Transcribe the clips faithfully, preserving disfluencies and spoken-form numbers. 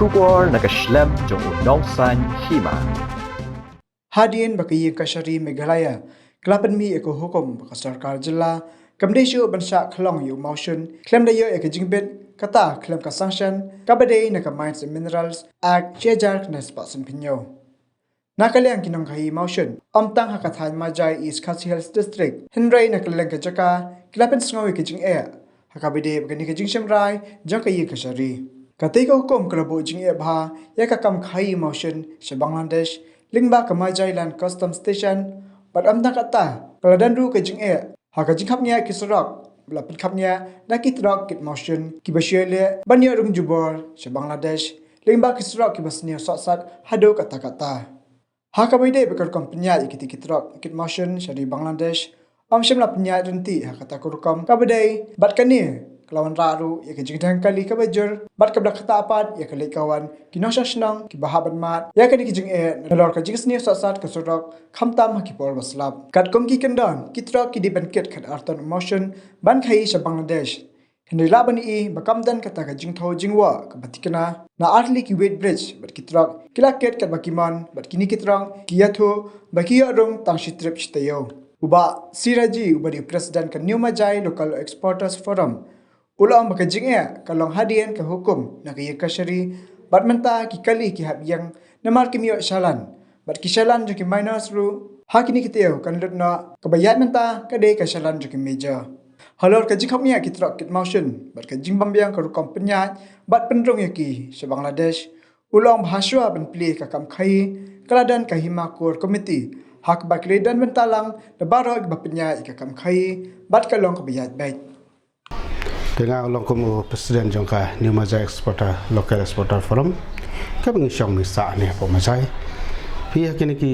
Khubor na ka shlem jong u Nongsaiñ Hima. Hadien ba ka ïing kashari Meghalaya ka la pynmih ïa ka hukum ba ka sorkar jylla kam dei shuh ban shah khlong ïa u mawshun khlem da ïoh ïa ka jingbit, kata khlem ka sanction kaba dei na ka Mines and Minerals Act shi hajar khyndai spah san phew hynñiew. Na ka liang ki nongkhaïi mawshun, ym tang ha ka thaiñ Majai, East Khasi Hills District, hynrei na kylleng ka jaka ki la pynsngew ïa ka jingeh ha kaba ïadei bad kane ka jingshim rai jong ka ïing kashari. Katei ka hukum ka la buh jingeh bha ïa ka kam khaïi mawshun sha Bangladesh lyngba ka Majai Land Customs Station, bad ym tang katta, ka la don ruh ka jingeh ha ka jingkhapngiah ki surok, ba la pynkhapngiah da ki trok kit mawshun kiba shu ïaleh ban ïoh rung jubor sha Bangladesh lyngba ki surok kiba sniew sohsat haduh katta katta. Ha kaba ïadei bad ka rukom pynïaid ïa kitei ki trok kit mawshun sha ri Bangladesh, ym shym la pynïaid ryntih ha kata ka rukom kaba dei, bad kane ka la wanrah ruh ïa ka jingdheng kali kaba jur bad kaba la ktah pat ïa ka leit ka wan ki nongshong shnong kiba hap ban mad ïa kane ka jingeh nalor ka jingsniew sohsat ka surok, khamtam ha ki por ba slap. Katkum ki kyndon, ki trok ki dei ban kit khatar ton u mawshun ban khaïi sha Bangladesh. Hynrei lah ban ïohi ba kam don kata ka jingthew jingwoh kaba thikna, na artylli ki weight bridge bad ki trok ki la kit katba ki mon, bad kine ki trok ki ïathuh ba ki ïoh rung tang shi trip shi taïew. U Bah C Raji, uba dei u President ka New Majai Local Exporters Forum, u la ong ba ka jingeh ka long hadien ka hukum na ka ïing kashari, bad mynta ki kali ki hap ïeng namar kim ïoh shalan, bad ki shalan jong ki minors ruh ha kine ki taïew kan lut noh, kaba ïaid mynta ka dei ka shalan jong ki major. Halor ka jingkhapngiah ki trok kit mawshun bad ka jingbym biang ka rukom pynïaid bad pynrung ïa ki sha Bangladesh, u la ong ba hashwa ban plie ka kam khaïi, ka la don ka Hima Core Committee ha kaba ki la don bynta lang da baroh kiba pynïaid ïa ka kam khaïi, bad ka long kaba ïaid beit. Te nga long kum u President jong ka New Majai Exporter, Local Exporter Forum, kaba ngi shong ngi sah ne hapoh Majai. Phi, ha kine ki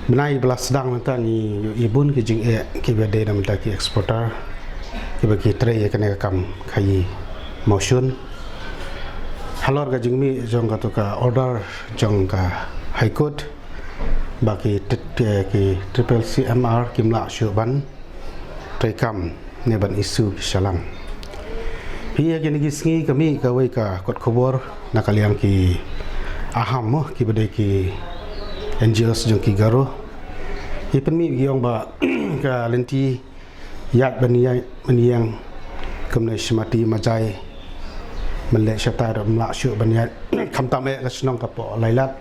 bnai ba la sdang mynta ngi ïohi bun ki jingeh kiba dei na bynta ki exporter kiba ki trei ïa kane ka kam khaïi mawshun. Halor ka jingmih jong kato ka order jong ka High Court ba ki, ki triple C M R kim lah shuh ban treikam ne ban issue ki shalan. Phi, ha kine ki sngi ka mih kawei ka kot khubor na ka liang ki AHAM mo, kiba dei ki N G Os jong ki Garo, ki pynmih ki ong ba ka lynti ïaid ban ïaid ban ïeng kumne Shimati Majai, ban leh shatai ruh ym lah shuh ban ïaid, khamtam eh ka shnong ka Pohlailad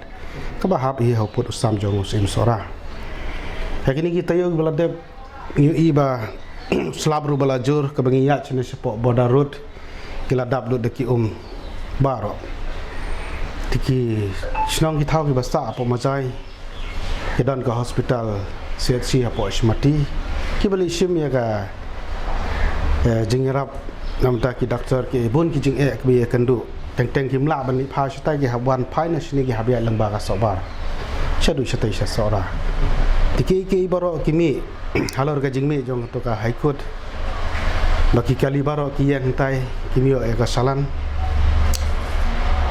kaba hap hi ha u pud u sam jong u Syiem Sohra. Ha kine ki taïew kiba la dep ngi ïohi ba slap ruh ba la jur, kaba ngi ïaid shane shapoh border road ki la dap lut da ki um baroh. Te ki shnong ki thaw kiba sah hapoh Majai, ki don ka hospital C H C hapoh Shimati, kiba leit shim ïa ka, eh, jingïarap na bynta ki doctor, ki bun ki jingeh kiba ïakynduh. Teng teng kim lah ban leit phai shatai, ki hap wan phai na shane, ki hap ïaid lyngba ka Sohbar shaduh shatei sha Sohra. Te kiei kiei baroh ki mih halor ka jingmih jong kato ka High Court ba ki kali baroh ki ïeng hangtai, kim ïoh ïa ka shalan.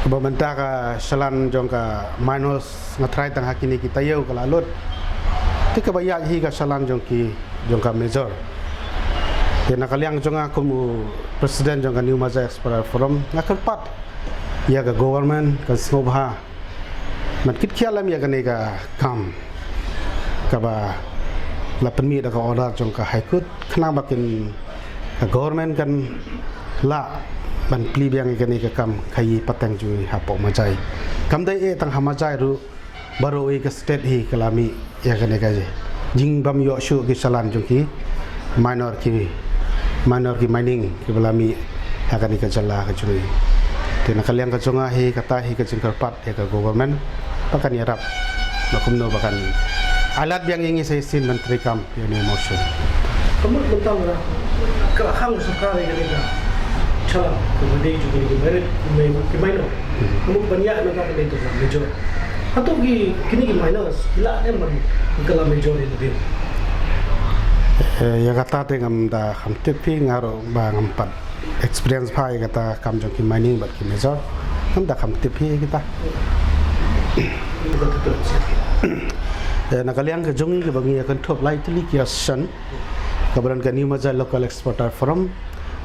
Kaba mynta ka shalan jong ka minors, nga tharai tang ha kine ki taïew ka la lut. Te kaba ïaid hi ka shalan jong ki, jong ka major. Te na ka liang jong nga kum u President jong ka New Majai Exporter Forum, nga kyrpad ïa ka government kan sngewbha ban kit khia lem ïa kane ka kam kaba la pynmih da ka order jong ka High Court, khnang ba kin, ka government kan lah ban plie biang ïa kane ka kam khaïi pateng jong ngi hapoh Majai. Kam dei eh tang ha Majai ruh, baroh kawei ka state hi ka la mih ïa kane ka jingbym ïoh shuh ki shalan jong ki minor, ki minor ki mining kiba la mih ha kane ka jylla ka jong ngi. Te na ka liang ka jong nga hi, kata hi ka jingkyrpad ïa ka government ba kan ïarap, ba kumno ba kan ailad biang ïa ngi sa shisien ban treikam ïa une u mawshun. Ka mut mynta ka la khang sorkar ïa kane ka shalan kaba dei jong kine ki minor, ki minor. Hmm. Ka mut ban ïaid mynta ka dei to ka major. Hato ki, kine ki minors ki lah ne em ban kylla major ïa lade? Eh, ïa kata te ngam da kham tip phi, nga ruh ba ngam pat experience bha ïa kata kam jong ki mining bad ki major. Ngam da kham tip hi ïa kita. Eh, na ka liang ka jong ngi kaba ngi ïa kynthup lai tylli ki association, kaba don ka New Majai Local Exporter Forum,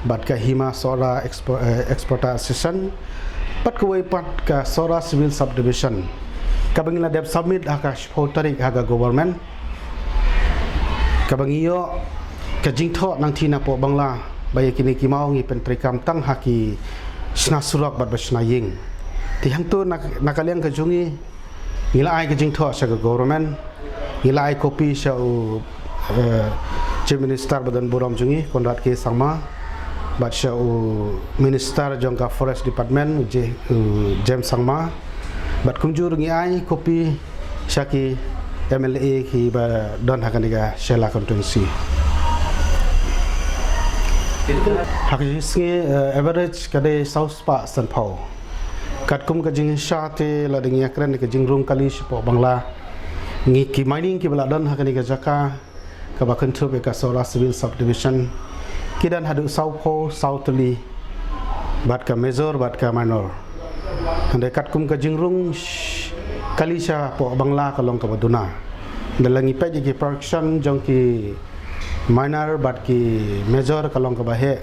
bad ka Hima Sohra Expo-, eh, Exporter Association, bad kawei pat ka Sohra Civil Subdivision, kaba ngi la dep submit ha ka shiphew tarik ha ka government, kaba ngi ïoh ka jingthoh nangta napoh Bangla ba ïa kine ki maw ngi pyntreikam tang ha ki shna surok bad ba shna ïing. Te hangto na, na ka liang ka jong ngi, ngi la ai ka jingthoh sha ka government, ngi la ai copy sha u, eh, Chief Minister ba don burom jong ngi, Conrad K Sangma, bad sha u Minister jong ka Forest Department, u J-, u James Sangma, bad kumjuh ruh ngi ai copy sha ki M L A kiba don ha kane ka Shella constituency. Ha ka jingsngi, eh, average ka dei saw spah sanphew. Katkum ka jingshisha te lada ngi ïakren ka jingrung kali shapoh Bangla, ngi ki mining kiba la don ha kane ka jaka kaba kynthup ïa ka Sohra Civil Subdivision, ki don haduh sawphew saw tylli, bad ka major bad ka minor. Hynrei katkum ka jingrung sh-, kali shapoh Bangla ka long kaba duna. Hynrei lada ngi peit ïa ki production jong ki minor bad ki major ka long kaba heh.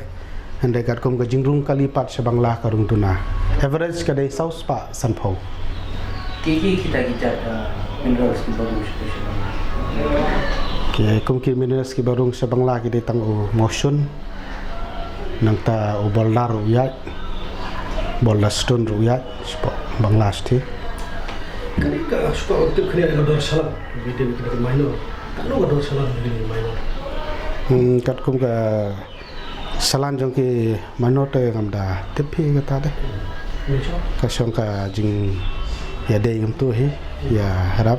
Hynrei katkum ka jingrung kali pat sha Bangla ka rung duna. Average ka dei saw spah sanphew. Ki, ki, kita ki jait, uh, minerals kiba rung sha, sha Bangla. Ki, kum ki minerals kiba rung sha Bangla ki dei tang u mawshun, nangta u boulder ruh ïaid, boulder stone ruh ïaid, shapoh Bangla shathie. Kane ka shapoh ka tip kane ka dor shalan, ka dei ka minor. Katno ka dor shalan ka minor? Hmm, katkum ka shalan jong ki minor te ngam da tip hi kata de. Ka shong ka jingïadei kumto hi, ïarap.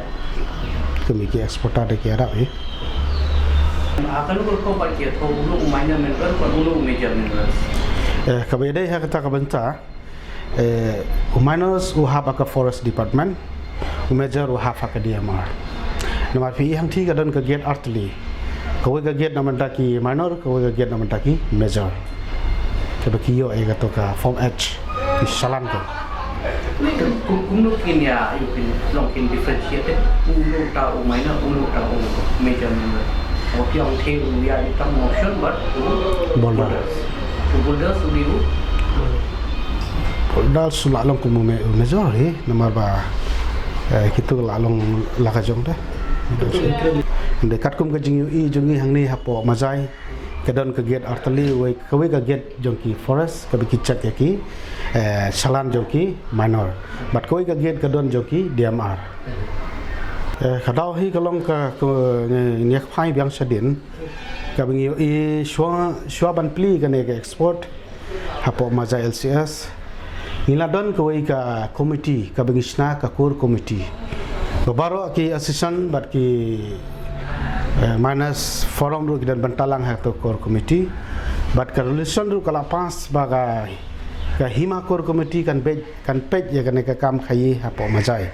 Kami ki exporter de ki ïarap hi. Akan ko ko ba ki to ulu minor mineral, ko ulu major mineral. Eh, kaba ïadei ha kata ka bynta, eh, u minors u hap ha ka Forest Department, u major u hap ha ka D M R. Namar phi i hangthie ka don ka gate artylli. Kawei ka gate na bynta ki minor, kawei ka gate na bynta ki major. Kaba ki ïoh ïa kato ka form H, ki shalan ka. Kum, kum, kumno kin ïa, ïa kin long kin differentiate, uno uta u minor, uno uta u major mineral. Wa ki ong te u ïa ïa tang mawshun bad u boulder. U boulder u dei u. Boulder u la long kum u ma-, u major hi, namar ba, eh, kito la long la ka jong de. Hynrei katkum ka jingïohi jong ngi hangne hapoh Majai, ka don ka gate artylli, wei, kawei ka gate jong ki forest, kaba ki check ïa ki, eh, shalan jong ki minor. Bad kawei ka gate ka don jong ki D M R. Eh, ka daw hi ka long ka, ka, ngi, ngi ïa kphai biang shadien. Kaba ngi ïohi shuwa, shuwa ban plie kane ka export hapoh Majai L C S, ngi la don kawei ka committee, kaba ngi shna ka core committee. Ba baroh ki association bad ki, eh, miners forum ruh ki don bynta lang ha kato core committee. Bad ka resolution ruh ka la pass ba ka, ka Hima Core Committee kan peit, kan peit ïa kane ka kam khaïi hapoh Majai.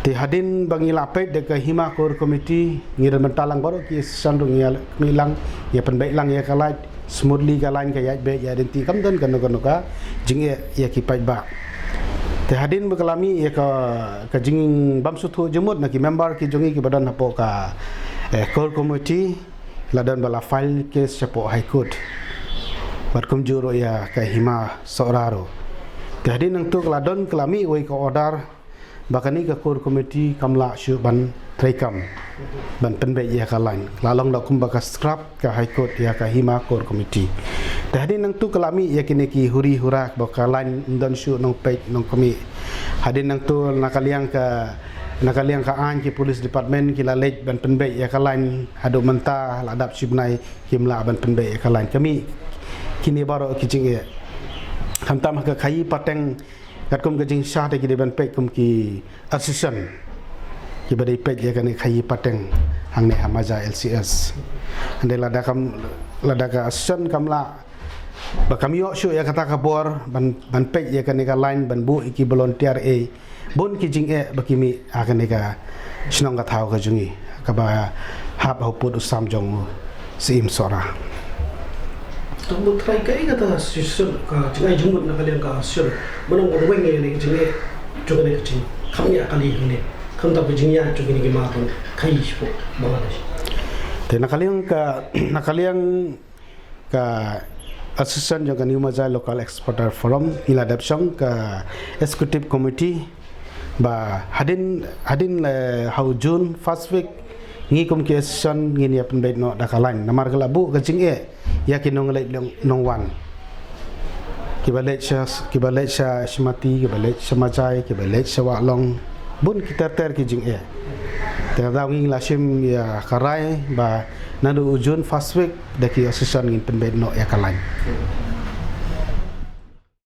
Te hadien ba ngi la peit da ka Hima Core Committee, ngi don bynta lang baroh ki association ruh ngi ïa khmih lang, ïa pynbeit lang ïa ka light, smoothly ka line ka ïaid beit ïaid ryntih, kam don kano kano ka jingeh ïa ki paidbah. Te hadien ba ka la mih ïa ka, ka jingbym sngewthuh jingmut na ki member ki jong ngi kiba don hapoh ka, eh, core committee, la don ba la file case shapoh High Court. Bad kumjuh ruh ïa ka Hima Sohra ruh. Te hadien nangto ka la don, ka la mih wei ka order ba kane ka core committee kam lah shuh ban treikam, ban pynbeit ïa ka line. La long da kumba ka scrap ka High Court ïa ka Hima Core Committee. Te hadien nangto ka la mih ïa kine ki huri hura ba ka line ym don shuh nongpeit nongkhmih. Hadien nangto na ka liang ka, na ka liang ka aiñ ki police department ki la leit ban pynbeit ïa ka line, haduh mynta la dap shi bnai kim lah ban pynbeit ïa ka line. Ka mih kine baroh ki jingeh. Khamtam ha ka khaïi pateng, katkum ka jingshah te ki dei ban peit kum ki association kiba dei peit ïa kane khaïi pateng hangne ha Majai L C S. Hynrei lada kam, lada ka association kam lah, ba kam ïoh shuh ïa kata ka bor ban, ban peit ïa kane ka line, ban buh ïa ki volunteer, eh, bun ki jingeh ba ki mih ha kane ka shnong ka thaw ka jong ngi, kaba hap ha u pud u sam jong u Syiem Sohra. Tang ban trai kaei kata shisha ka jingai jingmut na ka liang ka association. Ba nang ban weng ïa kane ka jingeh jong kane ka jingkham ïa kali hangne. Khamtam ka jingïaid jong kine ki ma ban khaïi shapoh Bangladesh. Te na ka liang ka, na ka liang ka Association jong ka New Majai Local Exporter Forum ngi la dep shong ka executive committee ba hadien hadien le ha u June first week ngi kum ki association ngin ïa pynbeit noh da ka lain namar ka la buh ka jingeh ïa ki nongleit nongwan. Kiba leit sha kiba leit sha Shimati, kiba leit sha Majai, kiba leit sha Wahlong, bun ki ter ter ki jingeh. Te daw ngi la shim ïa ka rai ba naduh u June first week da ki association ngin pynbeit noh ïa ka lain.